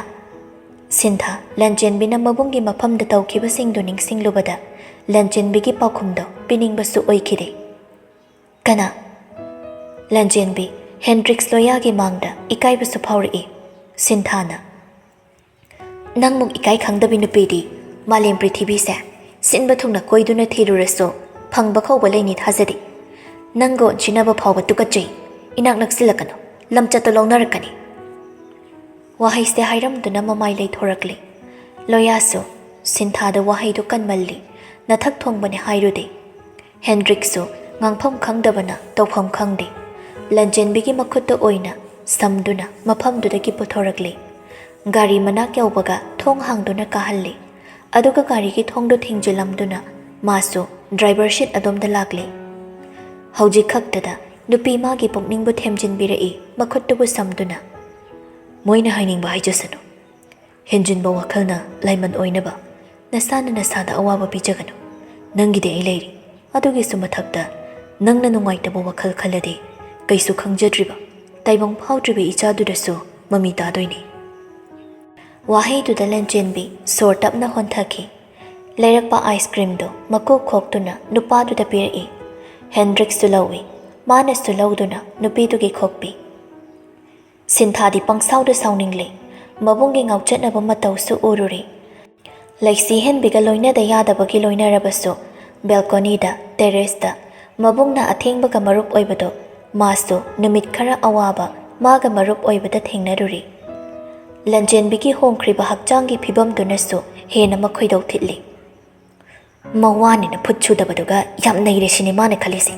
ꯁꯤꯟꯊꯥ, ꯂꯟꯆꯦꯟꯕꯤꯅ ꯃꯕꯨꯡꯒꯤ ꯃꯐꯝꯗ ꯇꯧꯈꯤꯕꯁꯤꯡꯗꯨ ꯅꯤꯡꯁꯤꯡꯂꯨꯕꯗ ꯂꯟꯆꯦꯟꯕꯤꯒꯤ ꯄꯥꯎꯈꯨꯝꯗꯣ ꯄꯤꯅꯤꯡꯕꯁꯨ ꯑꯣꯏꯈꯤꯗꯦ꯫ "ꯀꯅꯥ?" ꯂꯟꯆꯦꯟꯕꯤ, ꯍꯦꯟꯗ꯭ꯔꯤꯛꯁ ꯂꯣꯌꯥꯒꯤ ꯃꯥꯡꯗ ꯏꯀꯥꯏꯕꯁꯨ ꯐꯥꯎꯔꯛꯏ꯫ ꯁꯤꯟꯊꯥꯅ, "ꯅꯪꯃꯨꯛ ꯏꯀꯥꯏ ꯈꯪꯗꯕꯤ ꯅꯨꯄꯤꯗꯤ ꯃꯥꯂꯦꯝ ꯄ꯭ꯔꯤꯊꯤꯕꯤꯁꯦ ꯁꯤꯟꯕ ꯊꯨꯡꯅ ꯀꯣꯏꯗꯨꯅ ꯊꯤꯔꯨꯔꯁꯨ ꯐꯪꯕ ꯀꯧꯕ ꯂꯩꯅꯤ ꯊꯥꯖꯗꯦ꯫ ꯅꯪꯒ ꯑꯣꯟꯁꯤꯟꯅꯕ ꯐꯥꯎꯕ ꯇꯨꯀꯠꯆꯩ꯫ ꯏꯅꯥꯛ ꯅꯛꯁꯤꯜꯂꯛꯀꯅꯨ꯫ ꯂꯝꯆꯠꯇ ꯂꯧꯅꯔꯛꯀꯅꯤ꯫" ꯋꯥꯍꯩꯁꯦ ꯍꯥꯏꯔꯝꯗꯨꯅ ꯃꯃꯥꯏ ꯂꯩꯊꯣꯔꯛꯂꯤ꯫ ꯂꯣꯌꯥꯁꯨ ꯁꯤꯟꯊꯥꯗ ꯋꯥꯍꯩꯗꯨ ꯀꯟꯃꯜꯂꯤ, ꯅꯊꯛ ꯊꯣꯡꯕꯅꯤ ꯍꯥꯏꯔꯨꯗꯦ꯫ ꯍꯦꯟꯗ꯭ꯔꯤꯛꯁꯨ ꯉꯥꯡꯐꯝ ꯈꯪꯗꯕꯅ ꯇꯧꯐꯝ ꯈꯪꯗꯦ꯫ ꯂꯟꯆꯦꯟꯕꯤꯒꯤ ꯃꯈꯨꯠꯇ ꯑꯣꯏꯅ ꯁꯝꯗꯨꯅ ꯃꯐꯝꯗꯨꯗꯒꯤ ꯄꯨꯊꯣꯔꯛꯂꯤ꯫ ꯒꯥꯔꯤ ꯃꯅꯥꯛ ꯌꯧꯕꯒ ꯊꯣꯡ ꯍꯥꯡꯗꯨꯅ ꯀꯥꯍꯜꯂꯤ꯫ ꯑꯗꯨꯒ ꯒꯥꯔꯤꯒꯤ ꯊꯣꯡꯗꯨ ꯊꯤꯡꯖꯤꯜꯂꯝꯗꯨꯅ ꯃꯥꯁꯨ ꯗ꯭ꯔꯥꯏꯚꯔ ꯁꯤꯠ ꯑꯗꯣꯝꯗ ꯂꯥꯛꯂꯤ꯫ ꯍꯧꯖꯤꯛ ꯈꯛꯇꯗ ꯅꯨꯄꯤ ꯃꯥꯒꯤ ꯄꯨꯛꯅꯤꯡꯕꯨ ꯊꯦꯝꯖꯤꯟꯕꯤꯔꯛꯏ, ꯃꯈꯨꯠꯇꯨꯕꯨ ꯁꯝꯗꯨꯅ꯫ "ꯃꯣꯏꯅ ꯍꯥꯏꯅꯤꯡꯕ ꯍꯥꯏꯖꯁꯅꯨ꯫ ꯍꯦꯟꯖꯤꯟꯕ ꯋꯥꯈꯜꯅ ꯂꯥꯏꯃꯟ ꯑꯣꯏꯅꯕ ꯅꯁꯥꯅ ꯅꯁꯥꯗ ꯑꯋꯥꯕ ꯄꯤꯖꯒꯅꯨ꯫ ꯅꯪꯒꯤꯗꯤ ꯑꯩ ꯂꯩꯔꯤ꯫ ꯑꯗꯨꯒꯤꯁꯨ ꯃꯊꯛꯇ ꯅꯪꯅ ꯅꯨꯡꯉꯥꯏꯇꯕ ꯋꯥꯈꯜ ꯈꯜꯂꯗꯤ ꯀꯩꯁꯨ ꯈꯪꯖꯗ꯭ꯔꯤꯕ, ꯇꯥꯏꯕꯪ ꯐꯥꯎꯗ꯭ꯔꯤꯕ ꯏꯆꯥꯗꯨꯗꯁꯨ ꯃꯃꯤ ꯇꯥꯗꯣꯏꯅꯤ꯫" ꯋꯥꯍꯩꯗꯨꯗ ꯂꯟꯆꯦꯟꯕꯤ ꯁꯣꯔ ꯇꯞꯅ ꯍꯣꯟꯊꯈꯤ꯫ ꯂꯩꯔꯛꯄ ꯑꯥꯏꯁ ꯀ꯭ꯔꯤꯝꯗꯨ ꯃꯀꯨ ꯈꯣꯛꯇꯨꯅ ꯅꯨꯄꯥꯗꯨꯗ ꯄꯤꯔꯛꯏ꯫ ꯍꯦꯟꯗ꯭ꯔꯤꯛꯁꯁꯨ ꯂꯧꯏ꯫ ꯃꯥꯅꯁꯨ ꯂꯧꯗꯨꯅ ꯅꯨꯄꯤꯗꯨꯒꯤ ꯈꯣꯛꯄꯤ꯫ ꯁꯤꯟꯊꯥꯗꯤ ꯄꯪꯁꯥꯎꯗ ꯁꯥꯎꯅꯤꯡꯂꯦ꯫ ꯃꯕꯨꯡꯒꯤ ꯉꯥꯎꯆꯠꯅꯕ ꯃꯇꯧꯁꯨ ꯎꯔꯨꯔꯦ꯫ ꯂꯩꯁꯤ ꯍꯦꯟꯕꯤꯒ ꯂꯣꯏꯅꯗ ꯌꯥꯗꯕꯒꯤ ꯂꯣꯏꯅꯔꯕꯁꯨ, ꯕꯦꯜꯀꯣꯅꯤꯗ, ꯇꯦꯔꯦꯁꯇ ꯃꯕꯨꯡꯅ ꯑꯊꯦꯡꯕꯒ ꯃꯔꯨꯞ ꯑꯣꯏꯕꯗꯣ ꯃꯥꯁꯨ ꯅꯨꯃꯤꯠ ꯈꯔ ꯑꯋꯥꯕ ꯃꯥꯒ ꯃꯔꯨꯞ ꯑꯣꯏꯕꯗ ꯊꯦꯡꯅꯔꯨꯔꯦ꯫ ꯂꯟꯆꯦꯟꯕꯤꯒꯤ ꯍꯣꯡꯈ꯭ꯔꯤꯕ ꯍꯛꯆꯥꯡꯒꯤ ꯐꯤꯕꯝꯗꯨꯅꯁꯨ ꯍꯦꯟꯅ ꯃꯈꯣꯏꯗꯧ ꯊꯤꯠꯂꯤ꯫ "ꯃꯋꯥꯅꯤꯅ ꯐꯨꯠ ꯁꯨꯗꯕꯗꯨꯒ ꯌꯥꯝ ꯅꯩꯔꯦ ꯁꯤꯅꯦ ꯃꯥꯅ ꯈꯜꯂꯤꯁꯦ꯫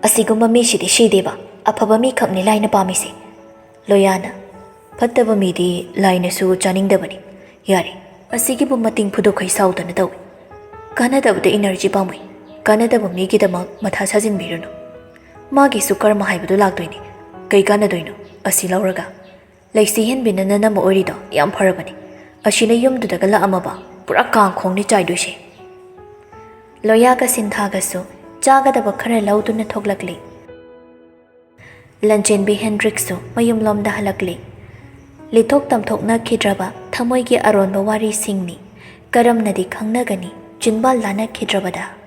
ꯑꯁꯤꯒꯨꯝꯕ ꯃꯤꯁꯤꯗꯤ ꯁꯤꯗꯦꯕ, ꯑꯐꯕ ꯃꯤꯈꯛꯅꯤ ꯂꯥꯏꯅ ꯄꯥꯝꯃꯤꯁꯦ꯫" ꯂꯣꯌꯥꯅ, "ꯐꯠꯇꯕ ꯃꯤꯗꯤ ꯂꯥꯏꯅꯁꯨ ꯆꯥꯅꯤꯡꯗꯕꯅꯤ꯫ ꯌꯥꯔꯦ, ꯑꯁꯤꯒꯤꯕꯨ ꯃꯇꯤꯡ ꯐꯨꯗꯣꯛꯈꯩ ꯁꯥꯎꯗꯅ ꯇꯧꯏ꯫ ꯀꯥꯟꯅꯗꯕꯗ ꯏꯅꯔꯖꯤ ꯄꯥꯝꯃꯨꯏ꯫ ꯀꯥꯟꯅꯗꯕ ꯃꯤꯒꯤꯗꯃꯛ ꯃꯊꯥ ꯁꯥꯖꯤꯟꯕꯤꯔꯨꯅꯨ꯫ ꯃꯥꯒꯤꯁꯨ ꯀꯔꯃ ꯍꯥꯏꯕꯗꯨ ꯂꯥꯛꯇꯣꯏꯅꯤ꯫ ꯀꯩ ꯀꯥꯟꯅꯗꯣꯏꯅꯣ ꯑꯁꯤ ꯂꯧꯔꯒ? ꯂꯩꯁꯤ ꯍꯦꯟꯕꯤꯅ ꯅꯅꯝꯃ ꯑꯣꯏꯔꯤꯗꯣ ꯌꯥꯝ ꯐꯔꯕꯅꯤ꯫ ꯑꯁꯤꯅ ꯌꯨꯝꯗꯨꯗꯒ ꯂꯥꯛꯑꯝꯃꯕ ꯄꯨꯔꯥ ꯀꯥꯡꯈꯣꯡꯅꯤ ꯆꯥꯏꯗꯣꯏꯁꯦ꯫" ꯂꯣꯌꯥꯒ ꯁꯤꯟꯊꯥꯒꯁꯨ ꯆꯥꯒꯗꯕ ꯈꯔ ꯂꯧꯗꯨꯅ ꯊꯣꯛꯂꯛꯂꯤ꯫ ꯂꯟꯆꯦꯟꯕꯤ ꯍꯦꯟꯗ꯭ꯔꯤꯛꯁꯨ ꯃꯌꯨꯝꯂꯣꯝꯗ ꯍꯜꯂꯛꯂꯤ꯫ ꯂꯤꯊꯣꯛ ꯇꯝꯊꯣꯛꯅꯈꯤꯗ꯭ꯔꯕ ꯊꯃꯣꯏꯒꯤ ꯑꯔꯣꯟꯕ ꯋꯥꯔꯤꯁꯤꯡꯅꯤ꯫ ꯀꯔꯝꯅꯗꯤ ꯈꯪꯅꯒꯅꯤ ꯆꯤꯟꯕꯥꯜ ꯂꯥꯟꯅꯈꯤꯗ꯭ꯔꯕꯗ?